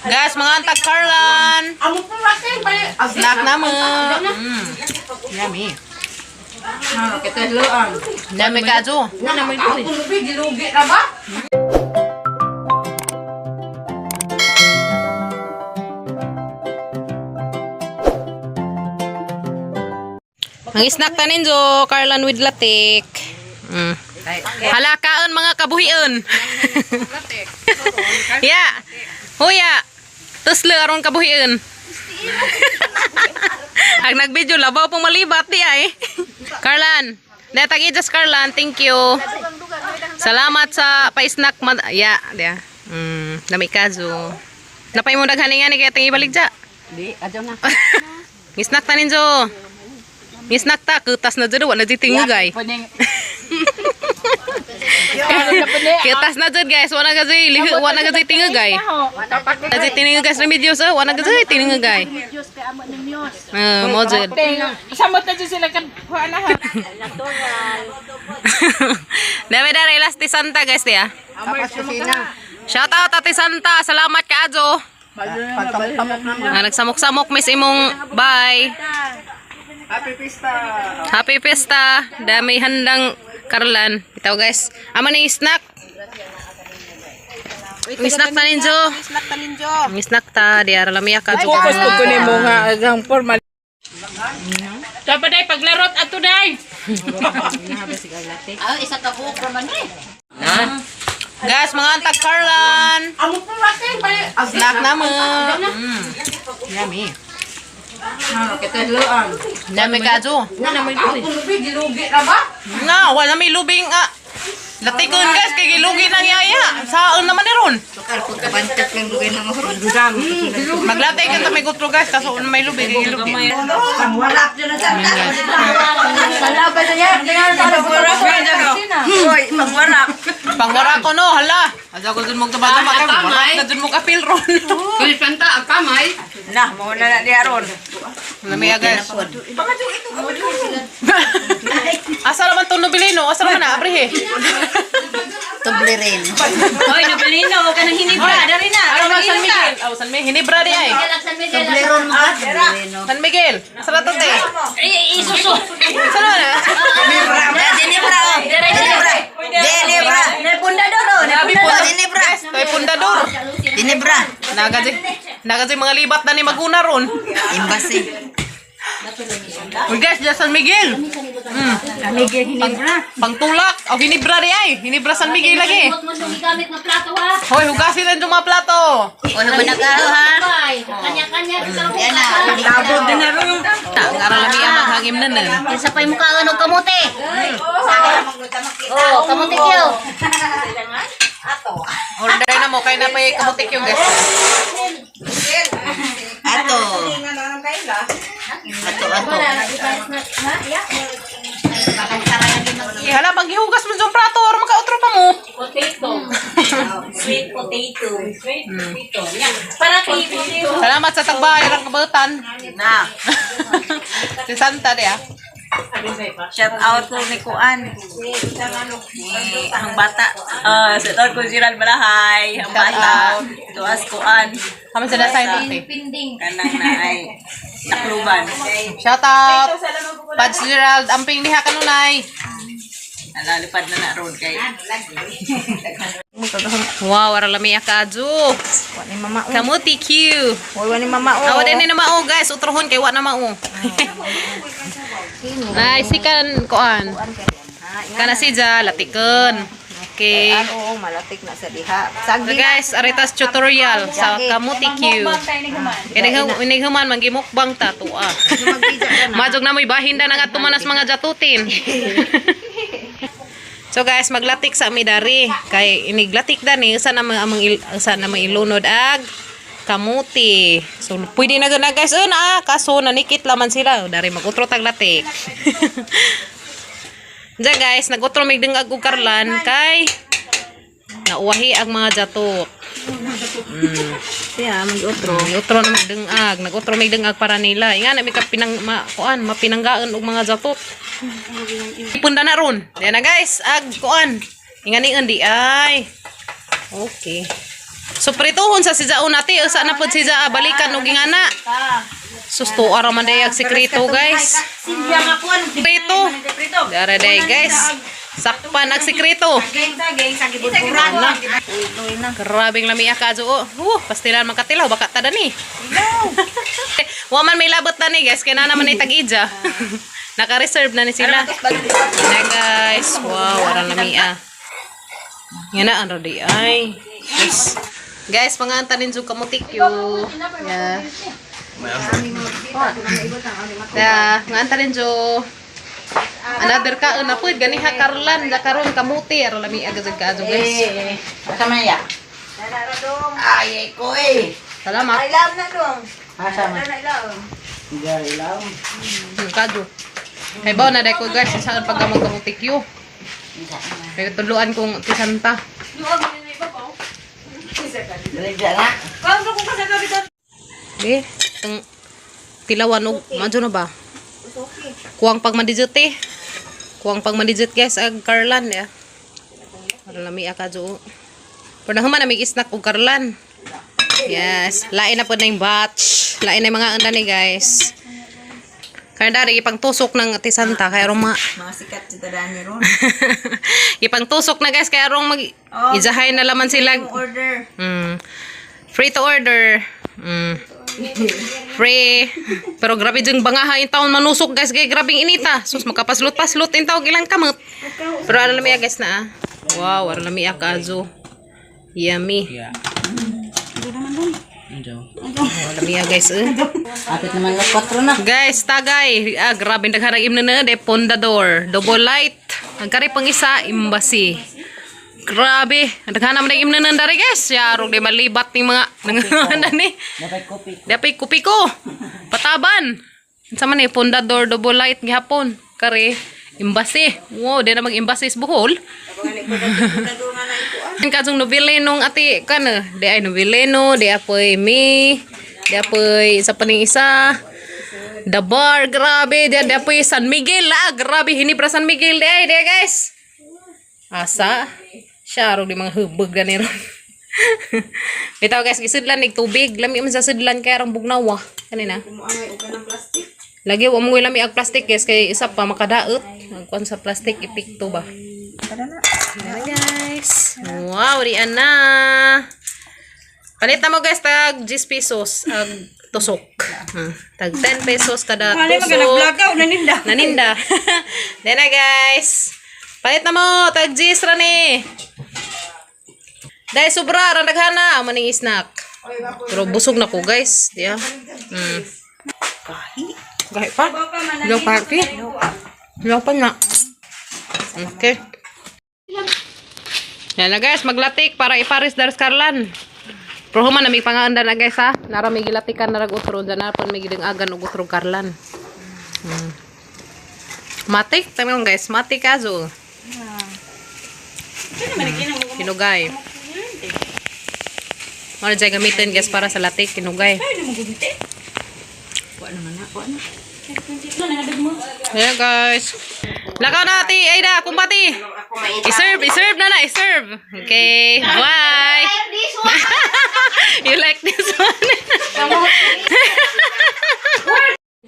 Guys, mga antag Carlan. Snack na mo. Yummy. Yummy kajo. Ang snack ta ninyo, Carlan with latik. Halakaon mga kabuhion. Ya. Huya. Tuslo aron kabuhion. Ang nagvideo labaw pong malibat di ay. Carlan. Datag ijas Carlan, thank you. Salamat sa pa-snack ya, diya. Dami kazo. Napay mo daghan nga ni kaya tingi balik ja. Di, adyo na. Ngisnak ta ninyo. Ngisnak ta kutas na jud wa na jud tingugay. Puning. Kutas na jud guys, wa na gajud lihi wa na gajud tingugay. Na jud tingugay guys Remedios, oh, wa na gajud tingugay. Eh, mo jud. Samot na dyan sila kan kuha na ha. Dami dara ilas ti Santa guys diya. Shout out Ate Santa, salamat ka ajo. Ah, nagsamok-samok miss imong bye. Happy Pista! Happy Fiesta. Dami handang karlan. Ito guys. Ama ni snack. May snack ta ninjo. Snack ta ninyo. May snack ta di ara lamiya ka. Focus po ko nimo nga agang formal. Dapat day paglarot ato day. Guys, mga antag karlan. Snack na mo. Yummy. Dami ka jo. Na, wala may lubing ah. Latikon guys, kay gilugi ng yaya. Saan naman ni ron? Maglatay ka ta may gutro guys, kaso may lubi, kay gilugi. Pangwara ko no, hala. Asa ko dun mong tabata maka, warak na dun mong apil ron. Na, mo na na diha ron. Lamiya guys. Asa naman to nobilino? Asa naman na abrihe? Toblerone. Hoy, Nobelino, huwag ka nang hinibra. Dari na. Ano ba San Miguel? Oh, San Miguel. Hinibra di ay. Toblerone mo ka? Toblerone. San Miguel. Asa na to te? Ay, isuso. Asa naman na? Ginebra. Oh. Ginebra. Ginebra. Nepundador, oh. Oh, Ginebra. Toy pundador. Ginebra. Naga di mga libat na ni Maguna ron. Embassy. Uy guys, dyan San Miguel. San Miguel, hinibra. Pangtulak. O Hinibra di ay. Hinibra San Miguel lagi. Huwag mo siyang gigamit na plato, ha? Hoy, hugasin na yung mga plato. Ono ba nagkaro ha? Ay, kanya-kanya. Sa Yan na. Tabog din na ron. Ta, ang aral lami ang maghangim na nun. Isa pa yung mukha ng kamote. Oh, kamote kyo. Order na mo, kaya na pa yung kamutik yung guys. Ato. Ato, ato. Eh, hala, bang gihugas mo yung plato or makautro pa mo. Potato. Sweet potato. Sweet potato. Yan. Para kay potato. Salamat sa tagbay, ang kabutan. Na. Si Santa di ah. Shout out ko ni Kuan. Ni ang bata. Ah, shout out ko Gerald Balahay, ang bata. Tuas Kuan. Kami sa dasay natin. Pinding. Kanang na ay takluban. Shout out. Pads Gerald, amping diha kanunay. Nalalipad na na road kay. Wow, ara lami akadyo. Wa ni mama. Kamuti Q. Wa ni mama. Awa din ni na mao guys, utrohon kay wa na mao. Ay, sikan kuan. Kana si Ja, latikon. Okay. Oo, malatik na sa diha. So guys, aritas tutorial sa Kamuti Q. Inighuman manggimukbang ta tuwa. Majog na mo'y bahin na nga tumanas mga jatutin. So guys, maglatik sa midari kay iniglatik dani usa na mga amang usa na mga ilunod ag kamuti. So pwede na gud na guys una kaso nanikit laman sila dari magutro tag latik. Diyan guys, nagutro mig dingag og karlan kay nauwahi ang mga jatot. Siya mag-utro. Nagutro na magdengag, nagutro mig dengag para nila. Inga na mi ka pinang ma, kuan, mapinanggaan og mga jatot. Punda na ron. Diyan na guys, ag kuan. Inga ni di ay. Okay. So prituhon sa si Jaon nati, usa na pud si Jaa balikan og ingana. Susto ara man day ag sekreto, guys. Silvia nga kuan. Sekreto. Dara day, guys. Sakpan ag sekreto. Geng sa gibudburan. Grabing lami ka jo. Pastilan man katilaw baka ta dani. Wa man may labot na ni, guys, kay na naman ni tag-ija. Naka-reserve na ni sila. Na, guys. Wow, warang lami ah. Yan na ang ready ay. Yes. Guys, panganta nin jud kamutik yo. Yeah. Yeah, nganta rin jo. Another ka na pud ganiha Karlan da karon kamuti aron lami agad jud kaadto, guys. Kasama ya. Ay, ko eh. Salamat. Ilam na dong. Kasama. Ilam. Ilaw. Kado. Kay ba na dai ko, guys, sa pagkamag kamutik yo. Kay tuluan kong tisanta. Dali na. Eh, tang tilawan og madyo na ba? Kuwang pag madijot eh. Kuwang pag madijot, guys, ag Karlan ya. Para lami ka jo. Pero nahuman na may snack og Karlan. Yes, lain na po na yung batch. Lain na yung mga anda ni, guys. Kaya dari ipang tusok ng tisanta kaya rong ma Mga sikat sa tadani ron. ipang tusok na, guys, kaya rong mag ijahay na laman sila. Order. Free to order. Free. Pero grabe dyan bangaha yung taon manusok, guys. Kaya grabing inita. Sus, makapaslot-paslot yung tawag ilang kamot. Pero ano lami guys na ah. Wow, ano lami kazo. Yummy. Yeah. Oh, lami guys eh. Apit naman na 4 na. Guys, tagay. Ah, grabe nagharang imna na de Pondador. Double light. Ang kari pang isa, embassy. Grabe. Ang daghan naman ang imna na dari, guys. Yarog di malibat ni mga nangangana ni. Dapat kopi. Dapat kupiko. Pataban. Unsa man ni Pondador double light gihapon. Kari embassy. Wow, di na mag-embassy sa Bohol. Ang kadtong nobileno ati kan eh. Di ay nobileno, di apoy me, di apoy isa pa ning isa. The Bar, grabe. Di apoy San Miguel, ah, grabe. Hinibra San Miguel, di ay, di ay, guys. Asa? Siya, di mga hubog gani ron. Bitaw, guys, gisudlan nig tubig. Lami man sa sudlan kay arang bugnawa. Kanina. Lagi wa mo lami ag plastic, guys, kay isa pa makadaot. Magkuan sa plastic epekto ba. Ayan, guys. Wow, di na. Palit na mo, guys, tag 10 pesos ag tusok. Tag 10 pesos kada tusok. ka naninda. Naninda. Then na, guys. Palit na mo, tag 10 ra ni. Dahil sobra, ra daghana amo ning snack. Pero busog na ko, guys. Diya. Gahi. Gahi pa. Gahi pa. Gahi pa na. Okay. Yan na, guys, maglatik para iparis daris Karlan. Pero human na may pangaanda na, guys ha. Nara may gilatikan narag utro dyan na pon may gidang agan og utro Karlan. Matik, tama guys, matik azo. Kinugay. Mano dyan gamitin, guys, para sa latik, kinugay. Ayan, guys. Lakaw na ati, Aida, kumbati. I-serve, i-serve na na, i-serve. Okay, bye. You like this one?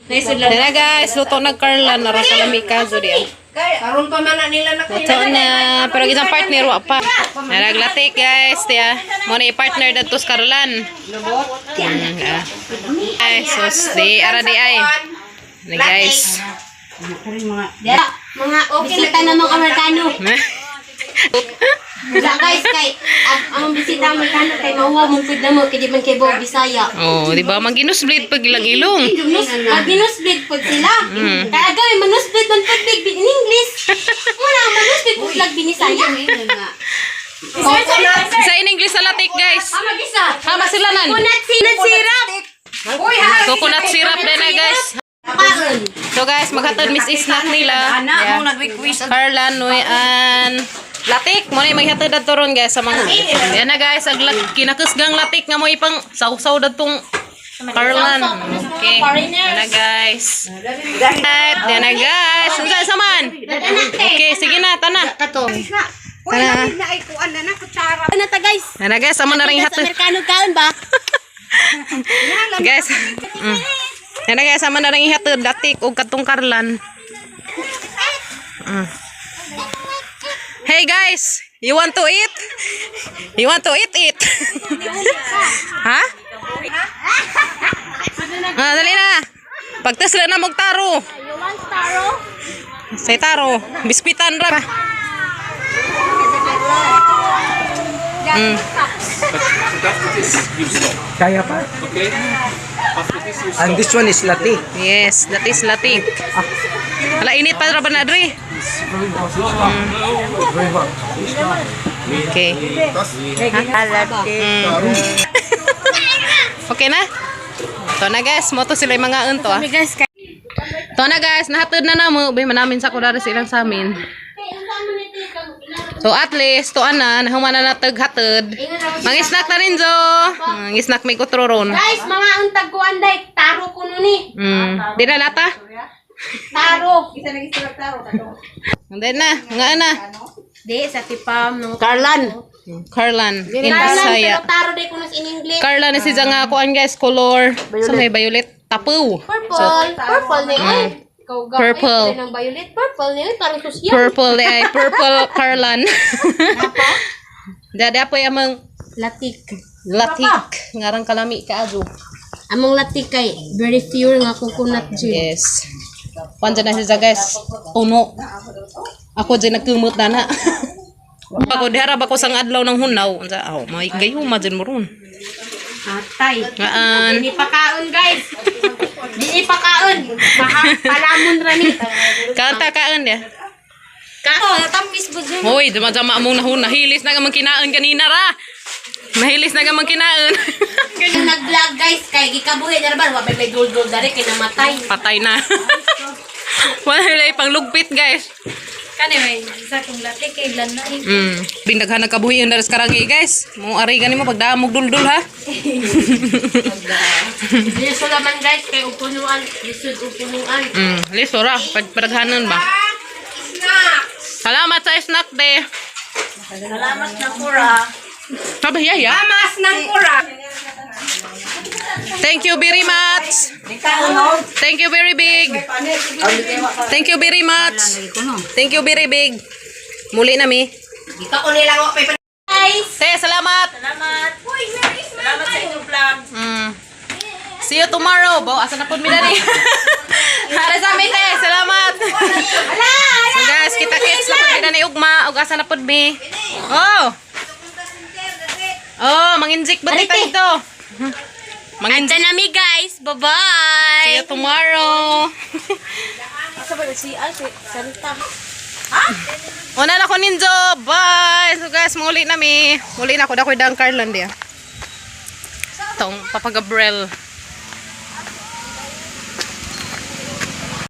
Tara, guys, luto na Carla, nara kalami ka, Zodia. Karon pa man na nila na Luto na, pero isang partner wa pa. Naraglatik, guys, tiya. Mo na i-partner dadto sa Carlan. Ah. Ay, sus, di ara di ay. Na, guys. Mga bisita na mga Amerikano. Wala, guys, kay ang bisita Amerikano kay mauwa mong pud na mo kay di man kay Bob Bisaya. Oh, di ba maginusblit pag ilang ilong. Pag minusblit pud sila. Kaya gawin manusblit man pud big in English. Muna manusblit pud lag binisaya. Sa in English sa latik, guys. Magisa. Hama sila nan. Coconut syrup. Coconut syrup din na, guys. Kaon. So guys, maghatod miss snack nila. Ana Yeah. mo nag-request. Carla, Noy, an latik. Mo na yung maghatod dadto ron, guys, sa mga. Yan na, guys, ang kinakusgang latik nga mo ipang sausaw dadtong Carlan. Okay. Yan na, guys. Right, yan na, guys. Unsa sa man? Okay, sige na, tana. Tara. Na ay kuan na na kutsara. Ano ta, guys? Ana guys, amo na ring Sa hatod. Amerikano kaon ba? Guys. Ana guys, amo na ring ihatod latik og katong Karlan. Hey guys, you want to eat? You want to eat it? Ha? Ah, dali na. Pagtasla na magtaro. You want taro? Say taro, biskwitan ra. Kaya pa? Okay. After this you And this one is latte. Yes, that is latik. Ala init pa ra ba na dre? Okay. Okay na? Ito na guys, moto sila yung mga unto ah. Guys, Ito na guys, nahatod na namo. Bay manamin sa kudara silang sa amin. So at least, to ana, nahuman na natag hatod. Mang-snack na rin zo. Mang-snack may kutro ron. Guys, mga untag kuan day, taro kuno ni. Di na lata? Taro. Hindi na, nga na. Di sa tipam no. Carlan. Carlan, in Carlan Bisaya. pero taro day kuno in English. Carlan na si nga ako guys, color. Sa may violet, tapo. Purple. Purple ni oy. Ikaw ga. Purple. Ay, ng violet purple ni oy parang susya. Purple di ay, purple Carlan. Dada po amang Latik. latik. Ngarang kalami kaadyo. Among latik kay very pure nga coconut juice. Yes. Kwan dyan na siya guys. Puno. Ako dyan nagkumot na na. Bako dihara bako sang adlaw ng hunaw. Unsa aw may gayuma dyan mo ron. Atay. Ngaan. Di pakaon guys. Di pakaon. Palamon ra ni. Kanta kaan dia. Kato, natamis po dyan. Hoy, dama-dama mong nahuna. Nahilis na ka mang kinaon kanina ra. Nahilis na ka mang kinaon. Yung nag-vlog guys, kay gikabuhi na ba? Wabay may gold-gold dari kay namatay. Patay na. Wala na panglugpit guys. Kani may isa kong latte kay lan na eh. Bindaghan nagkabuhi ang daras karangi guys. Mo ari gani mo pagdaan mo duldul ha. Liso naman guys, kay upunuan. Lisod upunuan. Liso ra pagpadaghanon ba. Salamat sa snack de. Salamat na pura. Sabi ya ya. Mas ng pura. Thank you very much. Thank you very big. Thank you very much. Thank you very big. Muli na mi. Guys! Te, salamat. Salamat. Salamat sa inyong vlog. See you tomorrow. Bo, asa na po mi dali? Hara sa amin, te. Salamat. So guys, kita kits na pud mi dani ugma ug asa na pud mi. Oh. Oh, manginjik ba dito dito? Manginjik. Ito na mi guys. Bye-bye! See you tomorrow. Santa. Una na ko ninjo. Bye. So guys, muli na mi. Muli na ko dakoy dang Carlan dia. Tong Papa Gabriel.